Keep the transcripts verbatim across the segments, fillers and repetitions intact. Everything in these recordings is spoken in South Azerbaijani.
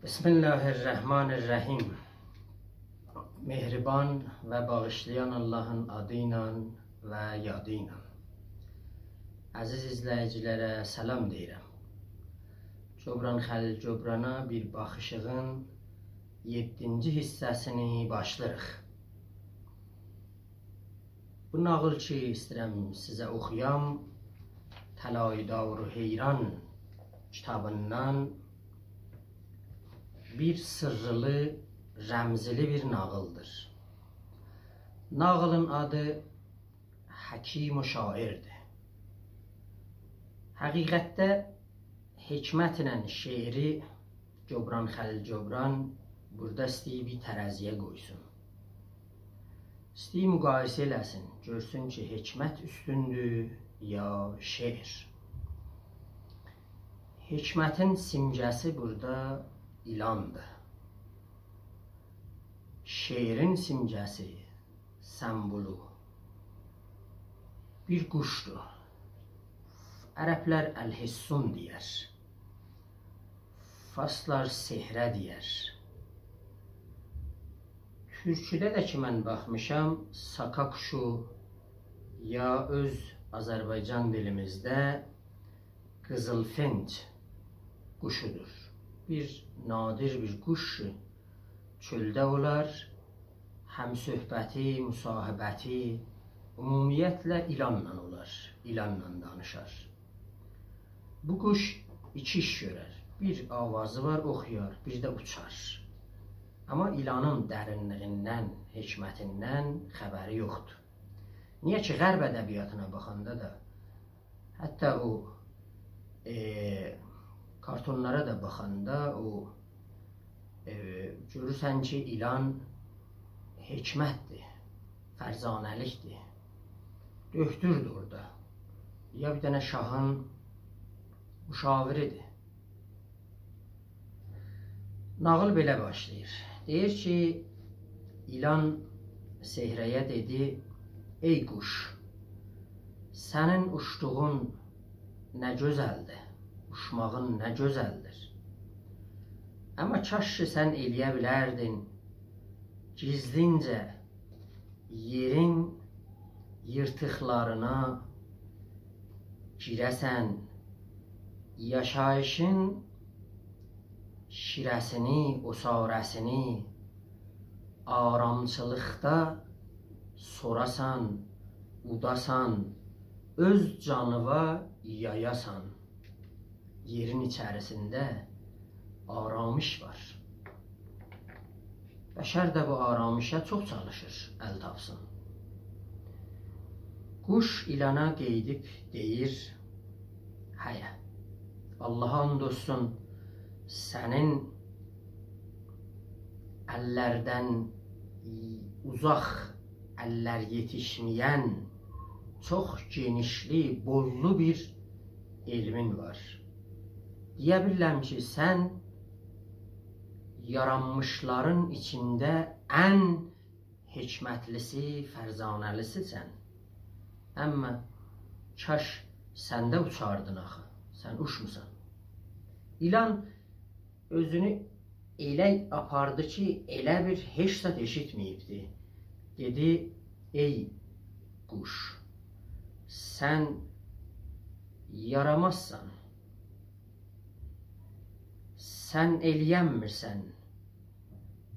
بسم الله الرحمن الرحیم. مهربان و باغیشلایان آللاهین آدی ایله و یادی ایله. عزیز ایزله‌ییجی‌لره سلام دئییرم. جبران خلیل جبرانا بیر باخیشیغین یئددینجی حیصه‌سینی باشلاییریق. بو ناغیل کی ایسته‌ییرم سیزه اوخویام، طلایه‌دار و حیران کیتابیندان بیر سیرلی، رمزلی بیر ناغیلدیر. ناغیلین آدی حکیم و شاعردیر. حقیقتده حکمتله شعری جبران خلیل جبران بورادا ایسته‌ییب بیر ترازی‌یه قویسون. ایسته‌ییر مقایسه ائله‌سین، گؤرسون کی حکمت اوستوندور یا شعر. حکمتین سیمگه‌سی بورادا ایلاندیر. شعرین سیمگه‌سی، سمبولو بیر قوشدور. عربلر الحصون دئیر. فارسلار سهره دئیر. تورکوده ده کی من باخمیشام، ساکا قوشو یا اؤز آذربایجان دیلیمیزده قیزیلفینج قوشودور. بیر نادر بیر قوش کی چؤلده اولار، هم‌صحبتی، مصاحبتی عمومیتله ایلانلا اولار، ایلانلا دانیشار. بو قوش ایکی ایش گؤرر. بیر آوازی وار، اوخویار، بیر ده اوچار. آمما ایلانین درینلیگیندن، حکمتیندن خبری یوخدور. نییه کی غرب ادبیاتینا باخاندا دا، حتی او، ائ، کارتونلارا دا باخاندا او، ائ، گؤرورسن کی ایلان حکمتدیر، فرزانه‌لیکدیر. دؤکتوردور اورادا. یا بیر دنه شاهین مشاوریدیر. ناغیل بئله باشلاییر. دئییر کی ایلان سهره‌یه دئدی: «ای قوش، سنین اوچدوغون نه گؤزلدیر، اوچماغین نه گؤزلدیر. آمما کاش کی سن ائلیه بیلردین گیزلینجه یئرین ییرتیقلارینا گیره‌سن، یاشاییشین شیره‌سینی، عصاره‌سینی آرامچیلیقدا سوراسان، اوداسان، اؤز جانیوا یایاسان.» یئرین ایچریسینده آرامش وار. بشر ده بو آرامشه چوخ چالیشیر، ال تاپسین. قوش ایلانا قئییدیب دئییر: «هیه، آللاها آند اولسون، سنین اللردن اوزاق اللر یئتیشمه‌ین چوخ گئنیشلی، بوللو بیر علمین وار. دئیه بیلیرم کی سن یارانمیشلارین ایچینده ان حکمتلیسی، فرزانه‌لیسی‌سن. آمما کاش سن ده اوچاردین آخی، سن اوچموسان.» ایلان اؤزونو ائله آپاردی کی ائله بیل هئچ زاد ائشیتمه‌ییبدی. دئدی: «ای قوش، سن یارامازسان. سن ائلیه‌نمیرسن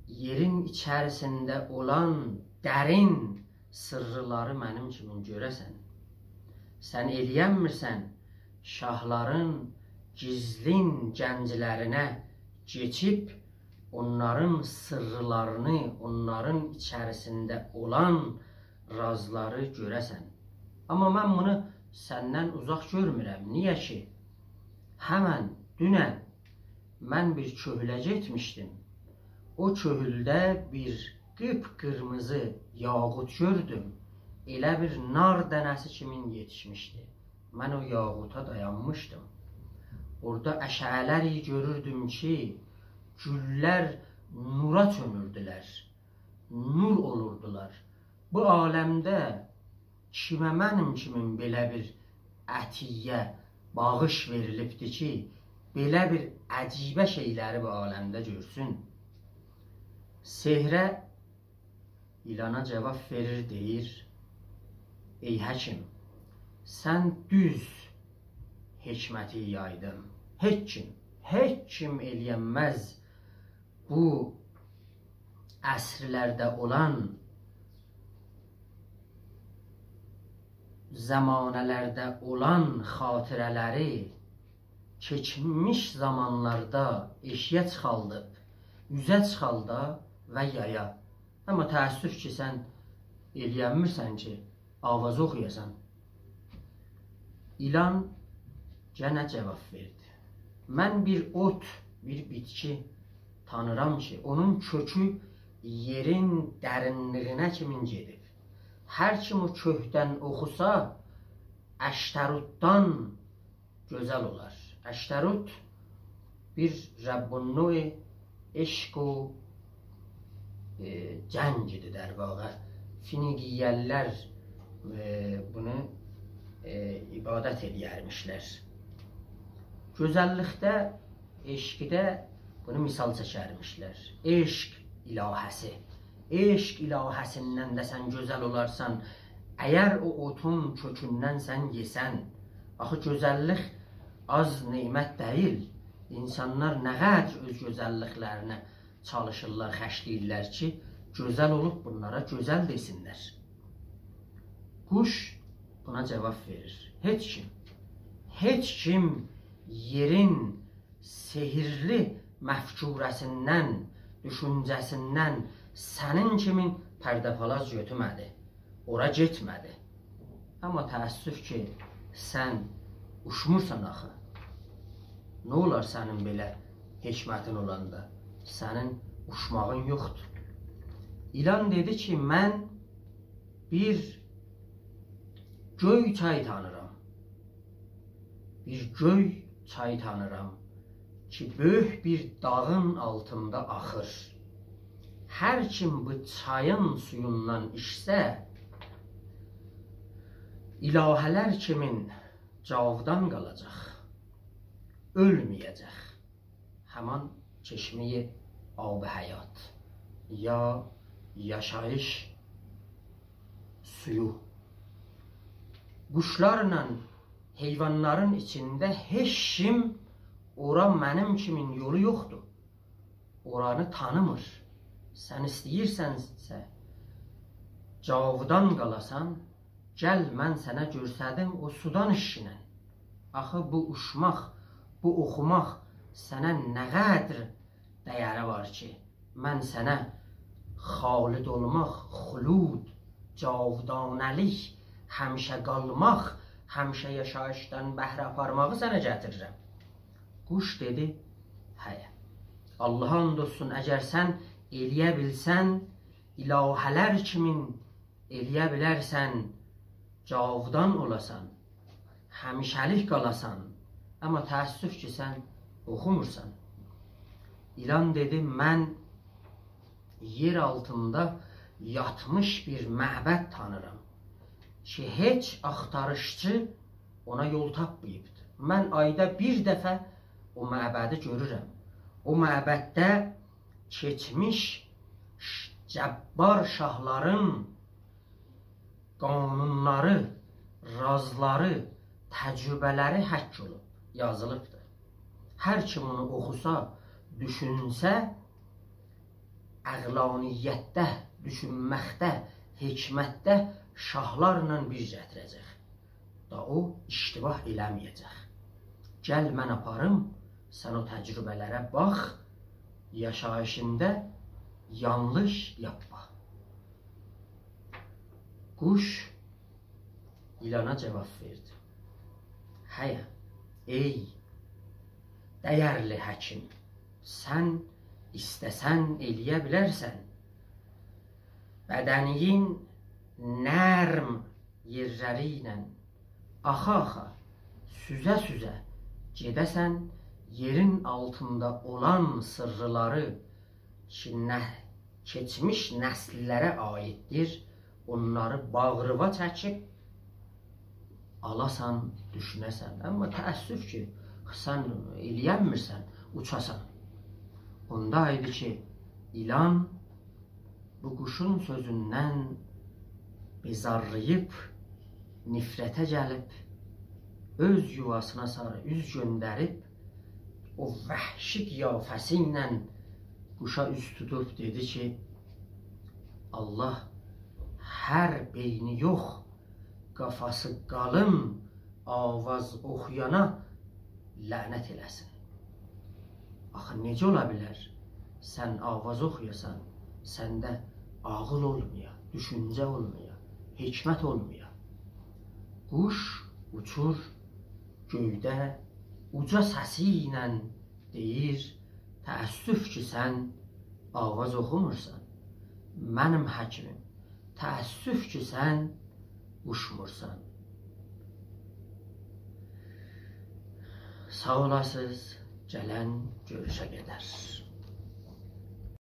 یئرین ایچریسینده اولان درین سیرلاری منیم کیمین گؤره‌سن. سن ائلیه‌نمیرسن شاهلارین گیزلین گنجلرینه کئچیب اونلارین سیرلارینی، اونلارین ایچریسینده اولان رازلاری گؤره‌سن. آمما من بونو سندن اوزاق گؤرمورم. نییه کی همن دونن من بیر کؤهوله گئتمیشدیم. او کؤهولده بیر قیپ‌قیرمیزی یاقوت گؤردوم. ائله بیل نار دنه‌سی کیمین یئتیشمیشدی. من او یاقوتا دایانمیشدیم. اورادا اشعه‌لر گؤروردوم کی گوللر نورا چؤنوردولر، نور اولوردولار. بو عالمده کیمه منیم کیمین بئله بیر عطیه، باغیش وئریلیبدی کی بئله بیر عجیبه شئیلری بو عالمده گؤرسون. سحره ایلانا جاواب وئریر، دئییر: «ای حکیم، سن دوز حکمتی یایدین. هئچ کیم، هئچ کیم ائلیه‌نمز بو عصرلرده اولان، زمانه‌لرده اولان خاطره‌لری کئچمیش زامانلاردا ائشیگه چیخالدیب، اوزه چیخالدا و یایا. آمما تأسف کی، سن ائلیه‌نمیرسن کی، آواز اوخویاسان.» ایلان گئنه جاواب وئردی: «من بیر اوت، بیر بیتکی تانیرام کی، اونون کؤکو یئرین درینلیگینه کیمین گئدیب. هر کیم او کؤکدن اوخوسا، عشتروتدان گؤزل اولار.» عشتروت بیر رب‌النوع عشق و، ائ، جنگ ایدی در واقع. فینیقیه‌لی‌لر، ائ، بونو، ائ، عبادت ائلیه‌رمیشلر. گؤزللیکده، عشقده بونو مثال چکرمیشلر. عشق الهه‌سی. عشق الهه‌سیندن ده سن گؤزل اولارسان، اگر او اوتون کؤکوندن سن یئسن. آخی گؤزللیک آز نعمت دئییل. اینسانلار نه قدر اؤز گؤزللیکلرینه چالیشیرلار، خرجله‌ییرلر کی، گؤزل اولوب بونلارا گؤزل دئسینلر. قوش بونا جاواب وئریر: «هئچ کیم، هئچ کیم یئرین سحرلی مفکوره‌سیندن، دوشونجه‌سیندن سنین کیمین پرده‌پالاز گؤتورمه‌دی، اورا گئتمه‌دی. آمما تأسف کی، سن اوچمورسان آخی. نه اولار سنین بئله حکمتین اولاندا؟ سنین اوچماغین یوخدور.» ایلان دئدی کی: «من بیر گؤی چای تانیرام. بیر گؤی چای تانیرام کی، بؤیوک بیر داغین آلتیندا آخیر. هر کیم بو چایین سویوندان ایچسه، الهه‌لر کیمین جاودان قالاجاق، اؤلمه‌یه‌جک.» همان چشمه‌ی آب حیات، یا یاشاییش سویو. قوشلارلا حیوانلارین ایچینده هئچ کیم اورا منیم کیمین یولو یوخدور. اورانی تانیمیر. سن ایسته‌ییرسنسه جاودان قالاسان، گل، من سنه گؤستریم او سودان ایچگینن. آخی بو اوچماق، بو اوخوماق سنه نه قدر دَیَری وار کی، من سنه خالد اولماق، خلود، جاودانه‌لیک، همیشه قالماق، همیشه یاشاییشدان بهره آپارماغی سنه گتیریرم. قوش دئدی: «هه، آللاها آند اولسون، اگر سن ائلیه بیلسن، الهه‌لر کیمین ائلیه بیلرسن جاودان اولاسان، همیشه‌لیک قالاسان، آمما تأسف کی، سن اوخومورسان.» ایلان دئدی: «من یئر آلتیندا یاتمیش بیر معبد تانیرام کی، هئچ آختاریشچی اونا یول تاپماییبدیر. من آیدا بیر دفعه او معبدی گؤرورم. او معبدده کئچمیش ش-، جبار شاهلارین قانونلاری، رازلاری، تجربه‌لری حک اولوب، یازیلیبدیر. هر کیم اونو اوخوسا، دوشونسه، عقلانیتده، دوشونمکده، حکمتده شاهلارلا بیر گتیره‌جک. دا او اشتباه ائله‌مه‌یه‌جک. گل، من آپاریم، سن او تجربه‌لره باخ، یاشاییشیندا یانلیش یاپما.» قوش ایلانا جاواب وئردی: «هه، ای دَیَرلی حکیم، سن ایسته‌سن ائلیه بیلرسن بدنین نرم یئرلری ایله آخا-آخا، سوزه-سوزه گئده‌سن، یئرین آلتیندا اولان سرّلری کی، نه-، کئچمیش نسیللره عایددیر، اونلاری باغریوا چکیب آلاسان، دوشونه‌سن. آمما تأسف کی، سن ائلیه‌نمیرسن اوچاسان. اوندا ایدی کی، ایلان بو قوشون سؤزوندن بیزارلاییب، نفرته گلیب، اؤز یوواسینا ساری اوز دؤندریب، او وحشی قیافه‌سی ایله قوشا اوز توتوب دئدی کی، الله هر بئینی یوخ، قافاسی قالین آواز اوخویانا لعنت ائله‌سین. آخی نئجه اولا بیلر؟ سن آواز اوخویاسان، سنده عاغیل اولمایا، دوشونجه اولمایا، حکمت اولمایا. قوش اوچور گؤیده، اوجا سسی ایله دئییر: «تأسف کی، سن آواز اوخومورسان، منیم حکیمیم. تأسف کی، سن اوچمورسان.» ساغ اولاسینیز، گلن گؤروشه قدر.